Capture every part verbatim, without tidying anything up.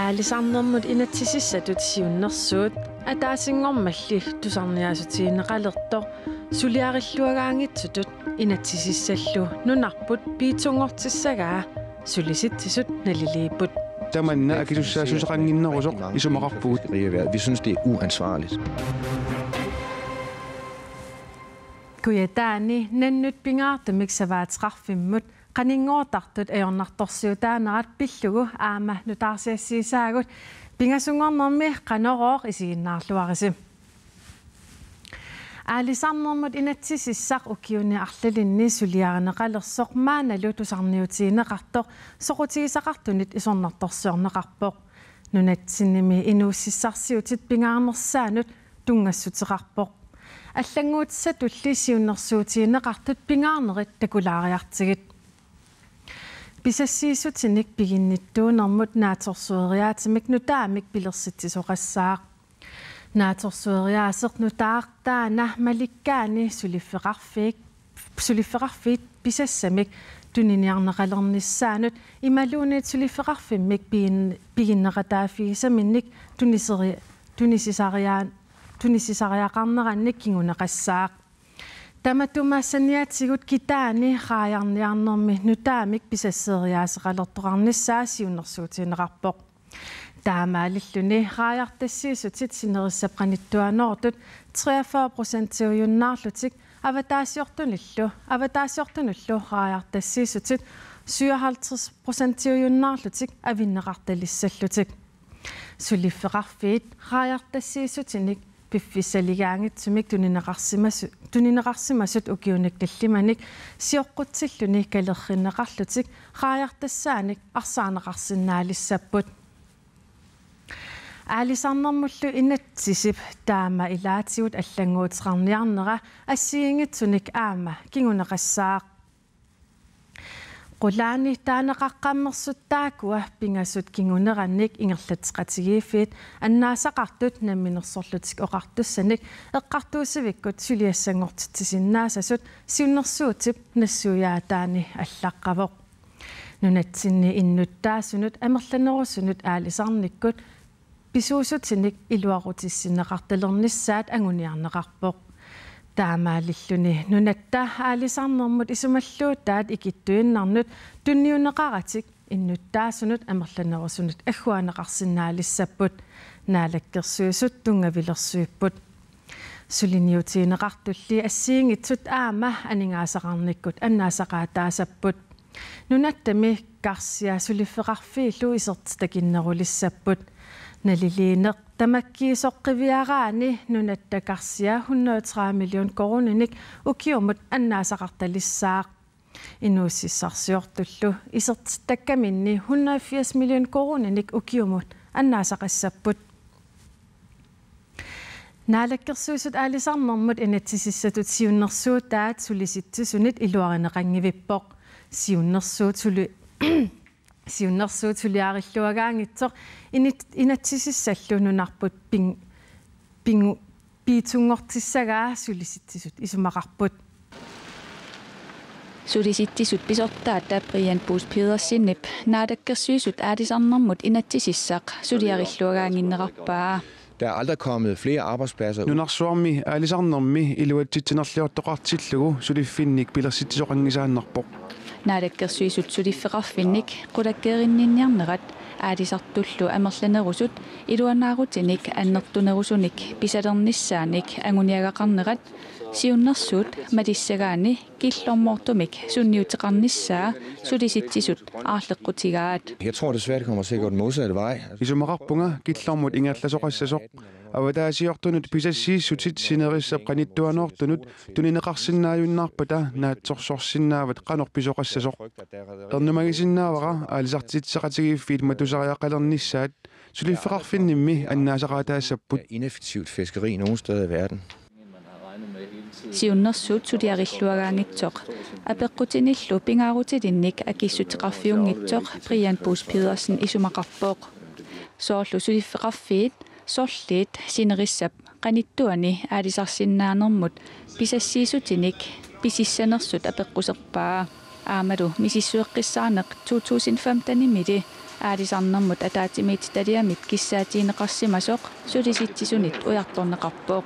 Aalisarnermut inatsisissatut siunnersuut ataasinngormalli tusarniaassutigineqalertoq suliarilluagaanngitsutut inatsisissallu nunarput piitsunngortissagaa Sulisitsisut naliliipput. Tamanna akisussaassuseqannginnerusoq isumaqarpugut. Vi synes, det er uansvarligt. Kujataani nannut pingaartumik savaateqarfimmut qaninngortartut ajornartorsiutaanerat pillugu aamma nutaarsiassiisaagut, pingasunngornermi Qanorooq isiginnaarluarisi. Aalisarnermut inatsisissaq ukiuni arlalinni suliarineqalersoq maannalu tusarniutigineqartoq soqutigisaqartunit isornartorsiorneqarpoq. Nunatsinnimi inuussutissarsiutit pingaarnersaannut tunngassuteqarpoq. Allannguutissatulli siunnersuutigineqartut pingaarnerit takulaariartigit. Pisassiissutinik piginnittuunermut naatsorsueriaatimik nutaamik pilersitsisoqassaaq. Naatsorsueriaaseq nutaaq taanna malikkaani suliffeqarfiit, suliffeqarfiit pisassamik tuniniarneqalernissaannut imaluunniit suliffeqarfimmik pigin-, piginneqataaffigisaminnik tuniseri-, tunisisariaa-, tunisisariaqarnerannik kinguneqassaaq. Tamatuma saniatigut kitaani raajarniarnermi nutaamik pisasseriaaseqalertoqarnissaa siunnersuutigineqarpoq. Taamaalilluni raajartassiissutit sinerissap qanittuanoortut treogfyrre procentiujunnaarlutik avataasiortunillu, avataasiortunullu raajartassiissutit syvoghalvtreds procentiujunnaarlutik avinneqartalissallutik. Suliffeqarfiit raajartassiissutinik piffissaligaanngitsumik tunineqarsimasu-, tunineqarsimasut ukiunik tallimanik sioqqutsilluni kalerrinneqarlutik raajartassaanik arsaarneqarsinnaalissapput. Aalisarnermullu inatsisip taama ilaatigut allannguuteqarniarnera assigiinngitsunik aamma kinguneqassaaq. Qulaani taaneqaqqammersuttaakua pingasut kingunerannik ingerlatseqatigiiffiit annaasaqartut Namminersorlutik Oqartussanik eqqartuussivikkut suliassanngortitsisinnaassasut siunnersuutip nassuiaataani allaqqavoq. Nunatsinni innuttaasunut amerlanerusunut aalisarnikkut pisuussutinik iluaqutissinneqartalernissaat anguniarneqarpoq. Taamaalilluni nunatta aalisarnermut isumalluutaat ikittuinnarnut tunniunneqaratik innuttaasunut amerlanerusunut agguarneqarsinnaalissapput, Naalakkersuisut tunngavilersuipput. Suliniutigineqartulli assigiinngitsut aamma aningaasaqarnikkut annaasaqaataasapput. Nunattami karsia suliffeqarfiillu isertitakinnerulissapput. Naliliineq tamakkiisoq qiviaraanni nunatta karsia hundrede og tredive million koruuninik ukiumut annaasaqartalissaaq. Inuussutissarsiortullu isertittakkaminni hundrede og firs million koruuninik ukiumut annaasaqassapput. Naalakkersuisut aalisarnermut inatsisissatut siunnersuutaat Sulisitsisunit iluarineqanngivippoq. Siunnersuut suli-, siunnersuut suliarilluagaanngitsoq init-, inatsisissallu nunarput ping-, pingu-, piitsunngortissagaa Sulisitsisut isumaqarput. Sulisitsisut pisortaata Brian Buus Pedersenip Naalakkersuisut aalisarnermut inatsisissaq suliarilluagaannginnerarpaa. Der er aldrig kommet flere arbejdspladser ud. Nunarsuarmi aalisarnermi iluatsitsinerliortoqartillugu suliffinnik pilersitsisoqanngisaannarpoq. Naalakkersuisut suliffeqarfinnik qulakkeerinninniarnerat aalisartullu amerlanerusut iluanaarutinik annertunerusunik pisalernissaanik anguniagaqarnerat siunnersuut malissagaanni killormoortumik sunniuteqarnissaa Sulisitsisut aarleqqutigaat. Jeg tror desværre, det kommer til at gå den modsatte vej. Isumaqarpunga killormut ingerlasoqassasoq. Avataasiortunut pisassiissutit sinerissap qanittuanoortunut tunineqarsinnaajunnaarpata naatsorsorsinnaavat qanoq pisoqassasoq. Ernumagisinnaavara aalisartitseqatigiiffiit matusariaqalernissaat suliffeqarfinnimmi annaasaqaataassapput. Ineffektivt fiskeri nogen steder i verden. Siunnersuut suliarilluagaanngitsoq apeqqutinillu pingaarutilinnik akissuteqarfiunngitsoq Brian Buus Pedersen isumaqarpoq. Soorlu suliffeqarfiit, sorliit sinerissap qanittuani aalisarsinnaanermut pisassiissutinik pisissanersut apeqquserpaa. Aammalu misissueqqissaarneq to tusind femtenimili Aalisarnermut ataatsimiititaliamit kissaatigineqarsimasoq Sulisitsisunit ujartorneqarpoq.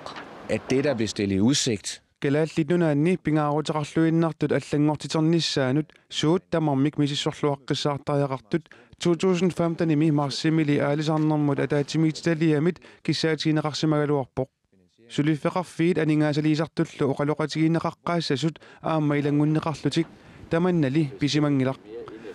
At det, der blev stillet i udsigt, Kalaallit Nunaanni pingaaruteqarluinnartut allanngortiternissaanut suut tamarmik misissorluaqqissaartariaqartut to tusind femtenimi marsimiilli aalisarnermut ataatsimiititaliamit kissaatigineqarsimagaluarpoq. Suliffeqarfiit aningaasaliisartullu oqaloqatigineqaqqaassasut aamma ilanngunneqarlutik tamannali pisimanngilaq.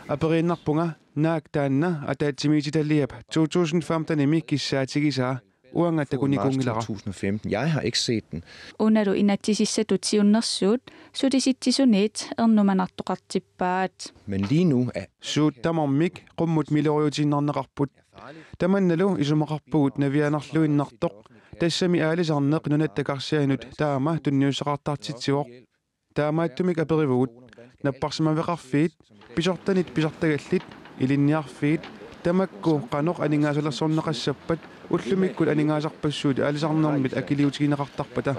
Aperiinnarpunga naak taanna ataatsimiititaliap to tusind femtenimi kissaatigisaa. Uanga takunikuunngilara. to tusind og femten. Jeg har ikke set den. Unalu inatsisissatut siunnersuut Sulisitsisuniit ernumanartoqartippaat. Men lige nu er Suut tamarmik qummut milloriutiinnarneqarput. Tamannalu isumaqarpugut navianarluinnartoq. Tassami aalisarneq Nunatta Karsianut taama tunniussaqartartitsivoq. Taamaattumik aperivugut: napparsimaveqarfiit, pisortanit pisartagallit, ilinniarfiit, tamakku qanoq aningaasalersorneqassappat ullumikkut aningaasarpassuit aalisarnermit akiliutigineqartarpata.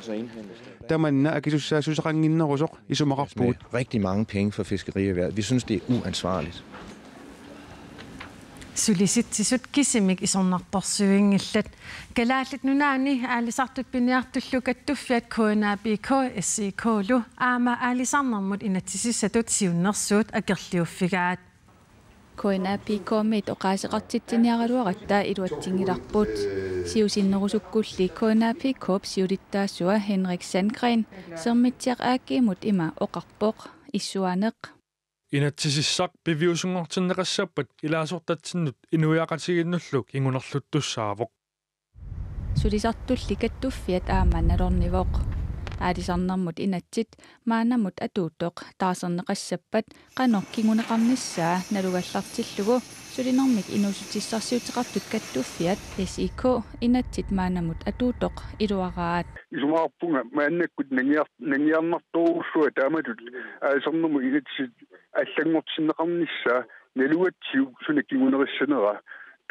Tamanna akisussaassuseqannginnerusoq isumaqarpugut. Rigtig mange penge for fiskerierhvervet. Vi synes, det er uansvarligt. Sulisitsisut kisimik isornartorsiuinngillat. Kalaallit Nunaanni aalisartut piniartullu kattuffiat K N A P K S I K-lu aamma aalisarnermut inatsisissatut siunnersuut akerliuffigaat. K N A P K-miit oqaaseqartitsiniaraluaratta iluatsinngilarput. Siusinnerusukkulli K N A P K-p siulittaasua Henrik Sandgreen Sermitsiaq A G-mut ima oqarpoq: Issuaaneq. Inatsisissaq piviusunngortinneqassappat ilaasortatsinnut inuiaqatigiinnullu kingunerluttussaavoq. Sulisartulli kattuffiat aamma nalornivoq. Aalisarnermut inatsit maannamut atuuttoq taarserneqassappat qanoq kinguneqarnissaa nalugallartillugu sulinermik inuussutissarsiuteqartut kattuffiat S I K inatsit maannamut atuuttoq iluaraat. Isumaqarpunga maannakkut nangiar-, nangiarnartorujussuaq taamatut aalisarnermut inatsit allanngortinneqarnissaa nalugatsigu suna kingunerissanera.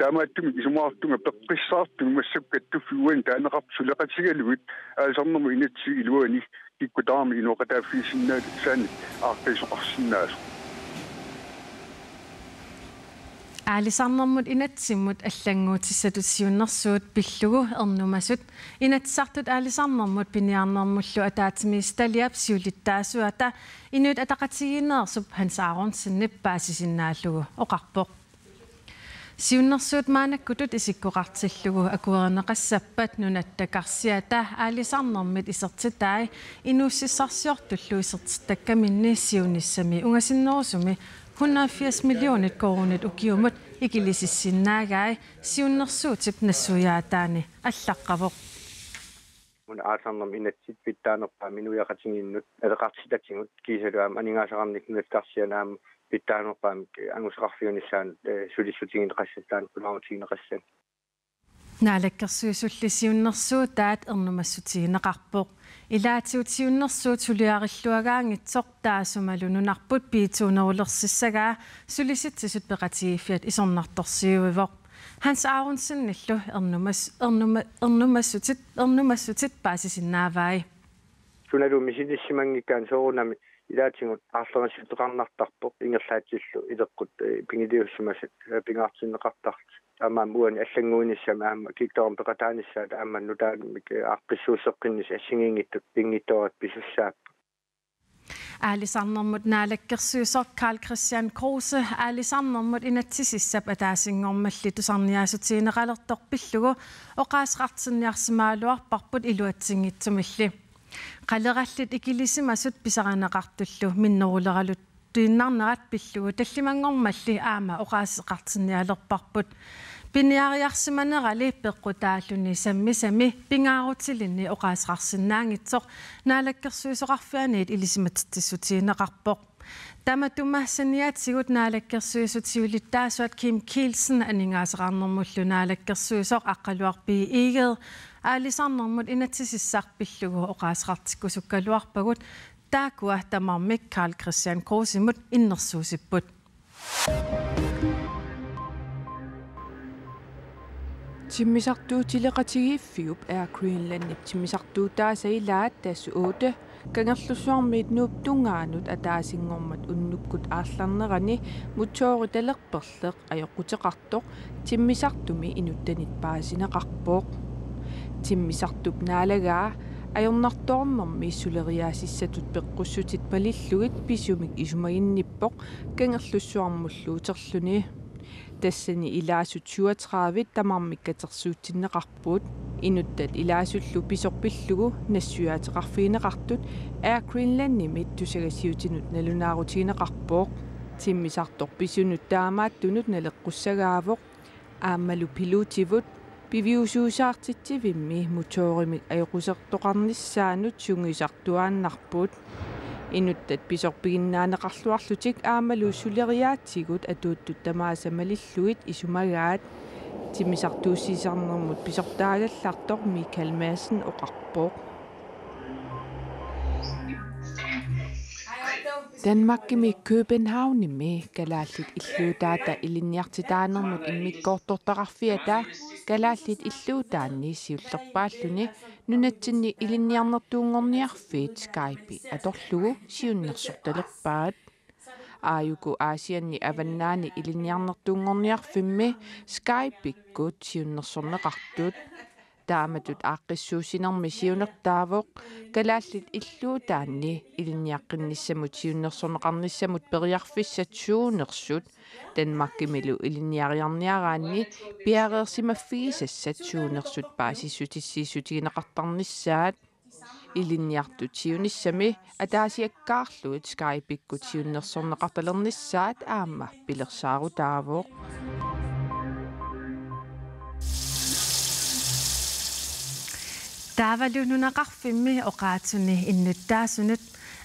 Taamaattumik isumaqartunga peqqissaartumik massakkut kattuffiup uani taaneqartut suleqatigalugit aalisarnermut inatsisip iluani kikkut tamarmik inooqataaffigisinnaasaannik aaqqiisoqarsinnaasoq. Aalisarnermut inatsimmut allannguutissatut siunnersuut pillugu ernumasut Inatsisartut Aalisarnermut Piniarnermullu Ataatsimiititaliap siulittaasuata Inuit Ataqatigiinneersup Hans Aronsenip paasisinnaallugu oqarpoq. Siunnersuut maannakkutut isikkoqartillugu akuerineqassappat Nunatta Karsiata aalisarnermit isertitai inuussutissarsiortullu isertittakkaminni siunissami ungasinnerusumi hundrede og firs millioner koruunit ukiumut ikilisissinnaagaat siunnersuutip nassuiaataani allaqqavoq. Aalisarnermut inatsit pitsaanerpaamik inuiaqatigiinnut aleqartitatigut kiisalu aamma aningaasaqarnikkut Nunatta Karsianut aamma pitsaanerpaamik angusaqarfiunissaanut, eh, sulissutigineqassanik taanna pulaarutigineqassanik. Naalakkersuisulli siunnersuutaat ernumassutigineqarpoq. Ilaatigut siunnersuut suliarilluagaanngitsoq taassumalu nunarput piitsuunerulersissagaa Sulisitsisut Peqatigiiffiat isornartorsiuivoq. Hans Aronsenillu ernumas-, ernuma-, ernumassutit, ernumassutit paasisinnaavai. Sunalu misilissimanngikkaanni soorunami ilaatigut aarlerinissartoqarnartarpoq ingerlaatsillu ileqqut, eh, pigiliussimasat, eh, pingaartinneqartartut. Taamaammat uani allannguinissami aamma kiittoorami peqataanissaat aamma nutaamik, eh, aaqqissuusseqqinnissat assigiinngitsut pinngitsooratik pisussaapput. Aalisarnermut naalakkersuisoq Karl-Kristian Kruse aalisarnermut inatsisissap ataasinngormalli tusarniaassutigineqalertoq pillugu oqaaseqartinniarsimagaluarparput iluatsinngitsumilli. Qalerallit ikilisimasut pisarineqartullu minneruleraluttuinnarnerat pillugu tallimanngormalli aamma oqaaseqartinnialerparput. Piniariarsimanerali peqqutaalluni sammisami pingaarutilinni oqaaseqarsinnaanngitsoq Naalakkersuisoqarfianiit ilisimatitsissutigineqarpoq. Tamatuma saniatigut Naalakkersuisut siulittaasuat Kim Kielsen aningaasaqarnermullu naalakkersuisoq Aqqaluaq B. Egede aalisarnermut inatsisissaq pillugu oqaaseqartikkusukkaluarpagut, taakkua tamarmik Karl-Kristian Krusemut innersuussipput. Timmisartuutileqatigiiffiup Air Greenlandip timmisartuutaasa ilaat Dash otte Kangerlussuarmiit Nuup tungaanut ataasinngormat unnukkut aallarnerani motoori talerperleq ajoquteqartoq timmisartumi inuttanit paasineqarpoq. Timmisartup naalagaa ajornartoornermi suleriaasissatut peqqussutit malillugit pisumik isumaginnippoq Kangerlussuarmullu uterluni. Tassani ilaasut syvogtredive tamarmik katersuutsinneqarput. Inuttat ilaasullu pisoq pillugu nassuiaateqarfigineqartut Air Greenlandimit tusagassiuutinut nalunaarutigineqarpoq. Timmisartoq pisunut taamaattunut naleqqussagaavoq. Aammalu piluutivut piviusuusaartitsivimmi motoorimik ajoqusertoqarnissaanut sungiusartuaannarput. Inuttat pisoq piginnaaneqarluarlutik aammalu suleriaatsigut atuuttut tamaasa malillugit isumagaat. Timmisartuussisarnermut pisortaagallartoq Michael Madsen oqarpoq. Danmarkimi Københavnimi kalaallit illuutaata ilinniartitaanermut immikkoortortaqarfiata kalaallit illuutaanni siullerpaalluni nunatsinni ilinniarnertuunngorniarfiit Skype atorlugu siunnersortalerpaat. Aajuku Aasianni avannaani ilinniarnertuunngorniarfimmi Skype-ikkut siunnersorneqartut. Taamatut aaqqissuussinermi siunertaavoq kalaallit illuutaanni ilinniaqqinnissamut siunnersorneqarnissamut periarfissat suunersut Danmarkimilu ilinniariarniaraanni piareersimaffigisassat suunersut paasissutissiissutigineqartarnissaat. Ilinniartut siunissami ataasiakkaarlugit Skype-ikkut siunnersorneqartalernissaat aamma pilersaarutaavoq. Taavalu nunaqarfimmi oqaatsuni innuttaasunut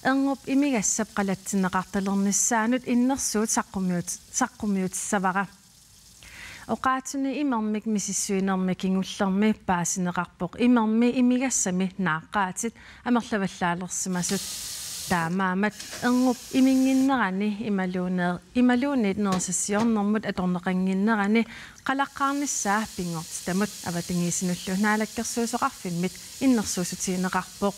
erngup imigassap qalatsinneqartalernissaanut innersuut saqqummiut-, saqqummiutissavara. Oqaatsuni imermik misissuinermi kingullermi paasineqarpoq imermi imigassami naaqqaatit amerlavallaalersimasut. Taamaammat erngup iminnginnerani imaluunee-, imaluunniit nerisassaarnermut atorneqannginnerani qalaqqaarnissaa pinngortitamut avatangiisinullu naalakkersuisoqarfimmit innersuussutigineqarpoq.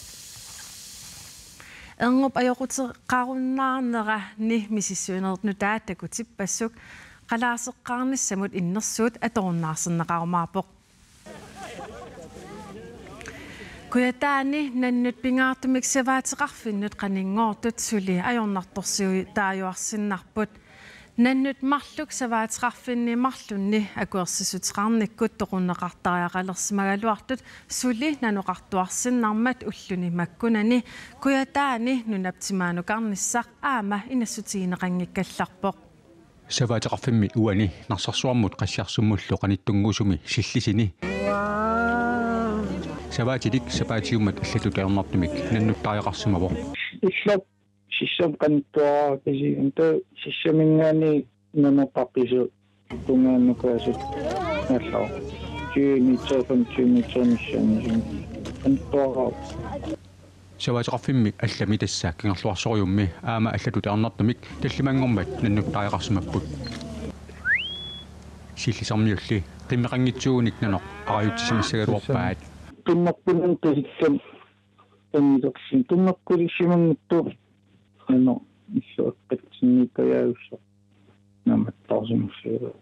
Erngup ajoquteqarunnaarnerani misissuinerit nutaat takutippassuk qalaaseqqaarnissamut innersuut atorunnaarserneqarumaarpoq. Kujataani nannut pingaartumik savaateqarfinnut qaninngortut suli ajornartorsiutaajuarsinnarput. Nannut marluk savaateqarfinni marlunni akuersissuteqarnikkut toqunneqartariaqalersimagaluartut suli nanoqartuarsinnarmat ulluni makkunani Kujataani nunap timaanukarnissaq aamma inassutigineqanngikkallarpoq. Savaateqarfimmi uani Narsarsuarmut Qassiarsummullu qanittunnguusumi Sillisini. Savaatilik sapaatiummat allatut ajornartumik nannuttariaqarsimavoq. Illap sissam qanittuararpisi anta sissaminngaanniit nanoqaqisu tungaannukaasut nallaa. Tyve meter, femogtyve meter missaani qanittuararpisi. Savaateqarfimmi allami tassa Kangerluarsorujummi aamma allatut ajornartumik tallimanngormat nannuttariaqarsimapput. Sillisarmiulli qimmeqanngitsuugunik nanoq arajutsisimissagaluarpaat. Qimmerpunani qisillan angilersin qimmerpulissimanngitsoq nanoq illuaqqatsinniikkajaajussaq. Naammattarsimassagaluaq.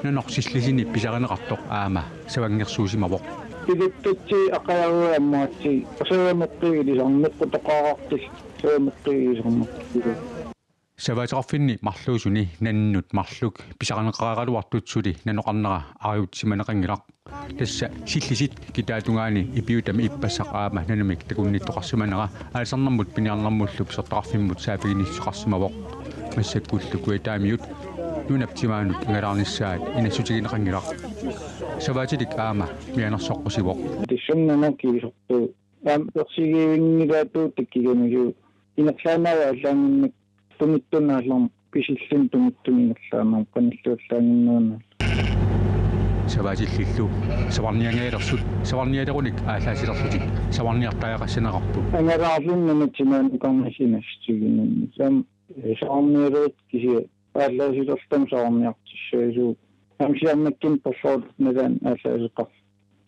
Nanoq Sillisini pisarineqartoq aamma savanngersuusimavoq. Pilattatsi aqajarui ammaatsi savanneqqi ilisarneq qutoqarartis savanneqqi ilisarneq. Savaateqarfinni marluusuni nannut marluk pisarineqaraluartut suli nanoqarnera arajutsimaneqanngilaq. Tassa Sillisit kitaatungaani ipiutami ippassaq aamma nanumik takunnittoqarsimanera aalisarnermut piniarnermullu pisortaqarfimmut saaffiginnissuteqarsimavoq. Massakkullu Kujataamiut nunap timaanut angalaarnissaat inassutigineqanngilaq. Savaatilik aamma mianersoqqusivoq. Tassunga nanoq kiisortu aamma ersigivinngilaatut takkigamilu ingerlaannaq allaannginnak tungitsunnaallarmat pisilluni tungitsunnaallarmat qanilluallaannginnerunnaalluni. Savaatillillu savarniangaalersut savarnialerunik aallaasilerlutik savarniartariaqassanerarput. Angalaarluni nunap timaanukarnissaq inassutiginermi. Aamma savarnialerit kisianni aallaasilerlutik savarniartissagisugut. Aamma siornakkimmik persoorluni nalaani aallaaseqarluni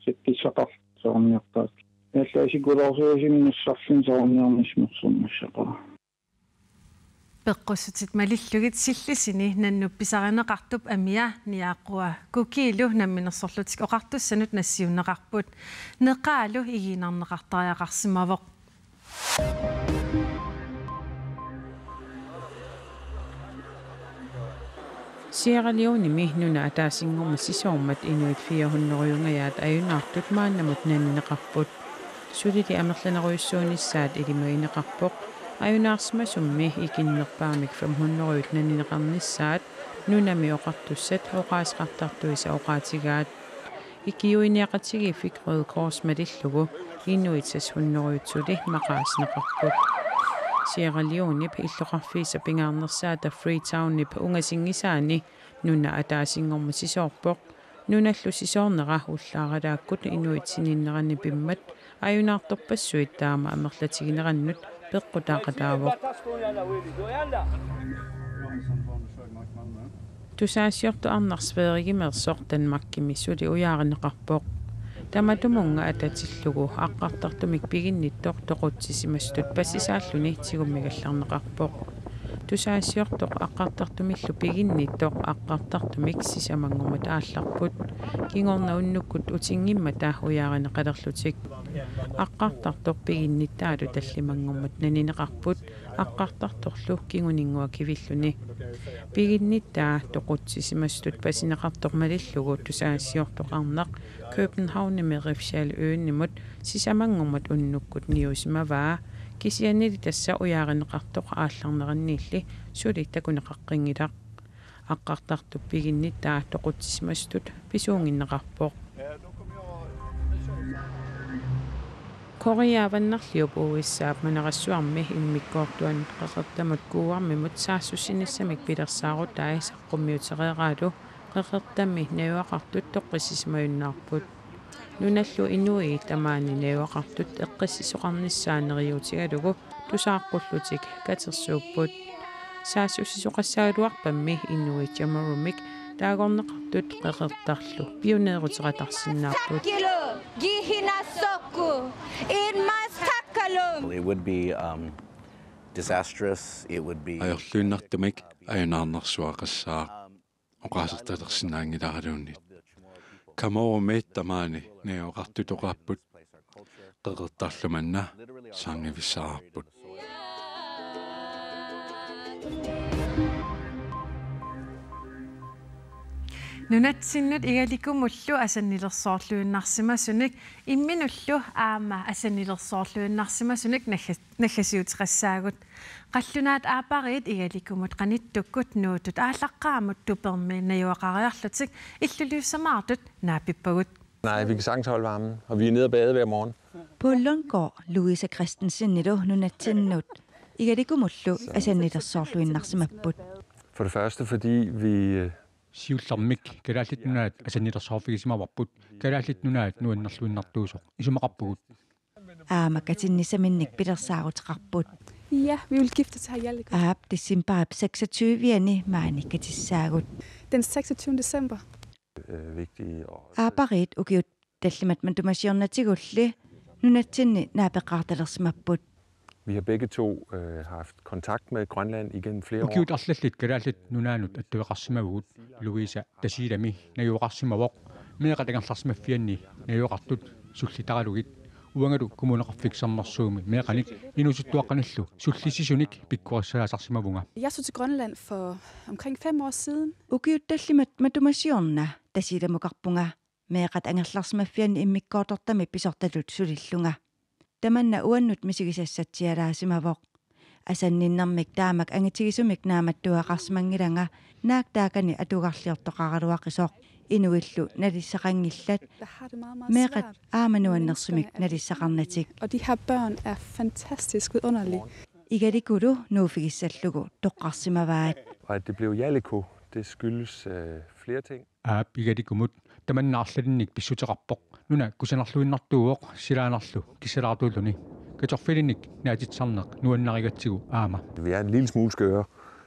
sakkissaqarluni savarniartariaqarluni. Allaasikuloorusunik nassarluni saarniarnismersornassaqara. Peqqussutit malillugit sillisini nannut pisarineqartup amia Niaqua Kukiilu Namminersorlutik Oqartussanut nassiunneqarput. Neqaalu igiinnarneqartariaqarsimavoq. Sierra Leonemi nunat ataasinngormat sisoormat inuit fire hundredengajaat ajunaartut maannamut nanineqarput. Sulili amerlanerujussuunissaat ilimagineqarpoq. Ajunaarsimasummi ikinnerpaamik fem hundrede nanineqarnissaat Nunami Oqartussat oqaaseqartartuisa oqaatigaat. Ikiuiniaqatigiiffik Røde Kors malillugu inuit seks hundrede suli maqaasineqarput. Sierra Leonep illoqarfiisa pingaarnersaata Freetownip ungasinngisaani nunat ataasinngormat sisoorpoq. Nunallu sisoornera ullaaralaakkut inuit sininnerani pimmat ajunaartorpassuit taama amerlatiginerannut peqqutaaqataavoq. Tusaasiortoq arnaq Sverigemeersoq Danmarkimi suli ujaarineqarpoq. Tamatumunnga atatillugu aqqartartumik piginnittoq toqutsisimasutut pasisaalluni tigummigallarneqarpoq. Tusaasiortoq aqqartartumillu piginnittoq aqqartartumik sisamanngormat aallarput. Kingorna unnukkut utinngimmata ujaarineqalerlutik. Aqqartartoq piginnittaalu tallimanngormat nanineqarput, aqqartartorlu kinguninngua kivilluni. Piginnittaa toqutsisimasutut pasineqartoq malillugu tusaasiortoq arnaq Københavnimi Refshaleøenimut sisamanngormat unnukkut niusimavaa, kisiannili tassa ujaarineqartoq aallarneranniilli suli takuneqaqqinngilaq. Aqqartartup piginnittaa toqutsisimasutut pisuunnginneqarpoq. Korea Avannarliup U S A-p Manarassuarmi immikkoortuanut qeqertamut Guamimut saassussinissamik pilersaarutai saqqummiutereeraalu qeqertammi najugaqartut toqqissisimajunnaarput. Nunallu inuit tamaani najugaqartut eqqissisoqarnissaat neriuutigalugu tusaaqqullutik katersuupput. Saassussisoqassagaluarpammi inuit Chamorromik taagorneqartut qeqertarlu pioneeruteqatarsinnaapput. Sakkilu, gihinasokku, inmas takkalum. It would be, um, disastrous. It would be ajorluinnartumik ajunaarnersuaqassaaq. Oqaasertalersinnaanngilaraluunniit. Chamorromi tamaani najugaqartut oqaapput. Qeqertarlu manna sanngivissaarput. Nunatsinnut igalikumullu asannilersoorluinnarsimasunik imminullu aamma asannilersoorluinnarsimasunik nagga-, naggasiuteqassaagut. Qallunaat aappariit igalikumut qanittukkut Nuuttut aallaqqaammut tupermi najugaqariarlutik illiliussamaartut naapippagut. Nej, vi kan sagtens holde varmen, og vi er nede og bade hver morgen. Poul Lundgaard, Louise Christensenilu nunatsinnut igalikumullu asannilersoorluinnarsimapput. For det første, fordi vi, øh, siullermik Kalaallit Nunaat asannilersoorfigisimavarput, Kalaallit Nunaat nuannerluinnartuusoq isumaqarpugut. Aamma katinnissaminnik pilersaaruteqarput. Ja, vi vil giftes her i Alequ. Aap, decembarip seksogtyve-ani maani katissaagut. Den seksogtyvende december. Øh, vigtige og aappariit ukiut tallimat matuma siornatigulli nunatsinni naapeqqaartalersimapput. Vi har begge to, øh, haft kontakt med Grønland igennem flere år. Ukiut arlallit Kalaallit Nunaannut attueqarsimavugut. Louise Tasiilami najugaqarsimavoq. Meeqqat angerlarsimaffianni najugaqartut sullitaralugit. Uangalu Kommuneqarfik Sermersuumi meeqqanik inuusuttuaqqanillu sullissisunik pikkorissaasarsimavunga. Jeg tog til Grønland for omkring fem år siden. Ukiut tallimat matuma siorna Tasiilamukarpunga meeqqat angerlarsimaffianni immikkoortortami pisortatut sulillunga. Tamanna uannut misigisassatsialaasimavoq. Asanninnermik taamak angitigisumik naammattuugaqarsimanngilanga naak taakani atugarliortoqaraluaqisoq. Inuillu nalissaqanngillat. Meeqqat aamma nuannersumik nalissaqarnatik. Og de her børn er fantastisk vidunderlige. Igalikulu nuuffigissallugu toqqarsimavaat. Og at det blev Jaleko, det skyldes, øh, flere ting. Aap, igalikumut tamanna arlalinnik pissuteqarpoq. Nuna kusanarluinnartuuvoq silaannarlu kissalaartuulluni. Katerfilinik naatitsisarneq nuannarigatsigu aamma. Vi er en lille smule skøre.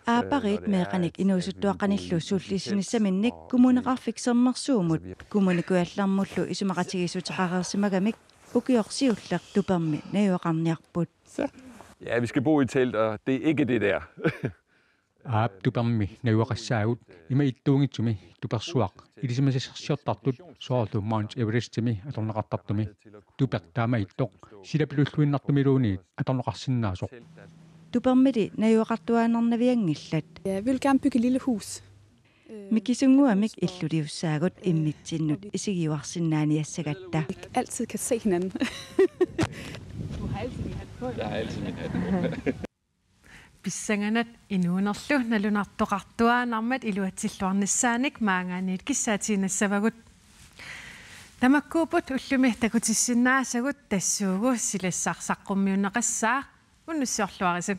Aappariit meeqqanik inuusuttuaqqanillu sullissinissaminnik Kommuneqarfik Sermersuumut Kommune Kujallermullu isumaqatigiissuteqareersimagamik Ukioq siulleq tupermi najugaqarniarput. Ja, vi skal bo i telt, og det er ikke det der. Aap, tupermi najugaqassaagut. Ima ittuunngitsumi tupersuaq ilisimasassarsiortartut soorlu Mount Everestimi atorneqartartumi. Tupeq taamaattoq silapilulluinnartumiluunniit atorneqarsinnaasoq. Tupermili najugaqartuaannarnavianngillat. Ja, vi vil gerne bygge et lille hus. Mikisunnguamik illuliussaagut immitsinnut isigiuarsinnaaniassagatta. Altid kan se hinanden. Jeg har altid min hat på. Pissanganaq inuunerlu nalunartoqartuaannarmat iluatsilluarnissaanik maanngaanniit kissaatiinnassavagut. Tamakkuupput ullumi takutissinnaasagut, tassuugu silassaq saqqummiunneqassaaq, unnussiorluarisi.